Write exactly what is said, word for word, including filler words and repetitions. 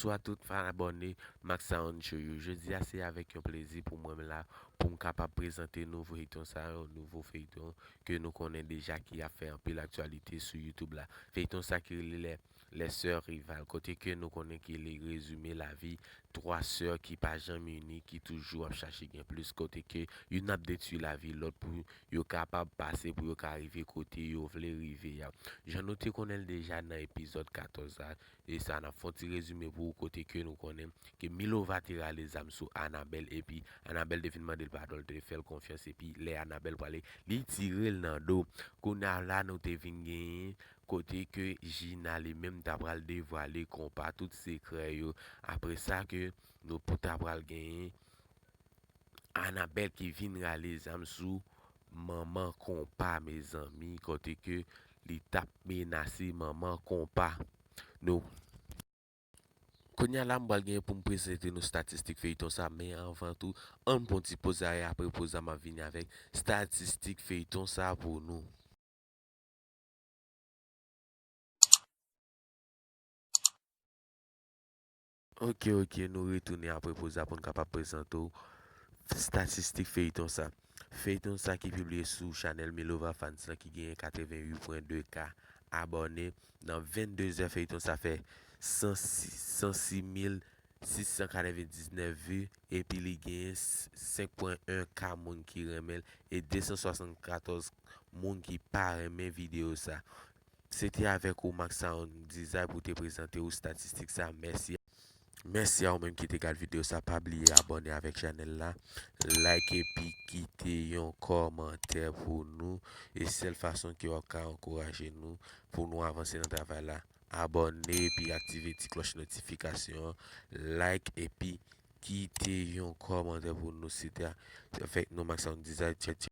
Bonswa tout fan abòne Max Sound Show yo. Jodi a se avèk yon plezi pou mwen la pou m kapab prezante nou feyton sa, yon nouvo feyton ke nou konnen deja ki ap fè anpil aktyalite sou YouTube la. Feyton sa ki rele Les, Les Sœurs Rivales, kote ke nou konnen ki li rezime lavi twa sè ki pa janm ini, ki toujou ap chache gen plis, kote ke youn ap detwi lavi lòt pou yo kapab pase, pou yo ka rive kote yo vle rive a. Jan nou te konnen l deja nan epizòd katòz la, e sa n ap fè yon ti rezime pou ou, kote ke nou konnen ke Milova te rale zam sou Anabel, epi Anabel te vin mande l padon, l te fè l konfyans, epi lè Anabel prale, li tire l nan do. Kounye a la, nou te vin genyen kote ke Gina li menm ta pral devwale konpa tout sekrè yo. Apre sa ke nou pou ta pral genyen Anabel ki vin rale zam sou manman konpa, mezanmi, kote ke li t ap menase manman konpa. Nou, kounye a la, m pral genyen pou m prezante nou statistik feyton sa, men anvan tou, ann pran ti poz la, e apre poz la, m ap vini avèk statistik feyton sa pou nou. Ok, ok, nou retounen apre poz la pou n kapab prezante w statistik feyton sa. Feyton sa ki pibliye sou chanèl Milova Fans lan ki genyen katrevenwit pwen de K abòne. Nan vennde zè, feyton sa fè san sis, san sis mil sis san katrevendiznèf vi, epi li genyen senk pwen en K moun ki renmen l e de san swasannkatòz moun ki pa renmen videyo sa. Se te avèk ou, Max Sound Design, pou te prezante ou statistik sa. Mèsi. Mèsi a ou menm ki te gad videyo sa. Pa bliye abòne avèk chanèl la, like epi kite yon kòmantè pou nou. E sèl fason ke w ap ka ankouraje nou pou nou avanse nan travay la. Abòne epi aktive ti klòch notifikasyon an. Like epi kite yon kòmantè pou nou. Se te avèk nou, Max Sound Design. Tchao, tchao.